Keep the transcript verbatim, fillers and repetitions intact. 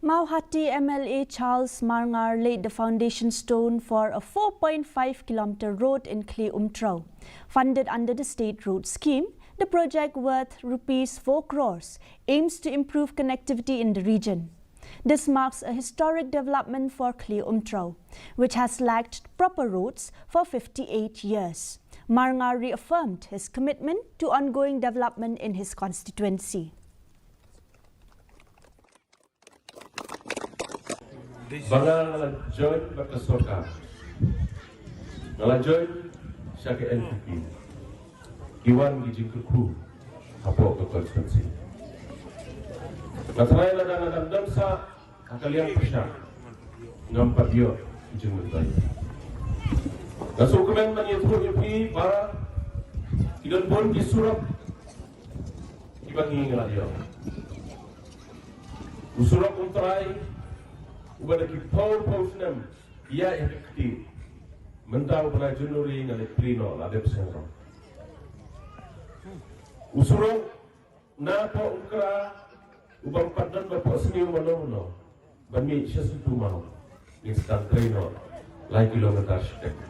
Mawhati M L A Charles Marngar laid the foundation stone for a four point five kilometer road in Khlieh Umtraw. Funded under the state road scheme, the project, worth rupees four crores, aims to improve connectivity in the region. This marks a historic development for Khlieh Umtraw, which has lacked proper roads for fifty-eight years. Marngar reaffirmed his commitment to ongoing development in his constituency. Ba nga la join bad ka sorkar, nga la join sha ka N P P. Ki wan ki jingkyrkhu hapoh ka constituency. Nga tharai lada nga dang don sah ha ka liang pyrshah, ngam pat ïoh ki jingmyntoi. Nga sngewkmen ban ïathuh ïa phi ba ki don bun ki surok kiba ngi ngi la ïoh. U surok Umtrai uba da ki phew phew snem ïa ïa ka kti. Mynta u bnai January nga leit plie noh, la dep seng rong. U surok na poh Umkra uba ym pat don ba poh sniew mano mano ban mih sha Syntu Maw, ngin sa tang trei noh lai kilometer shiteng.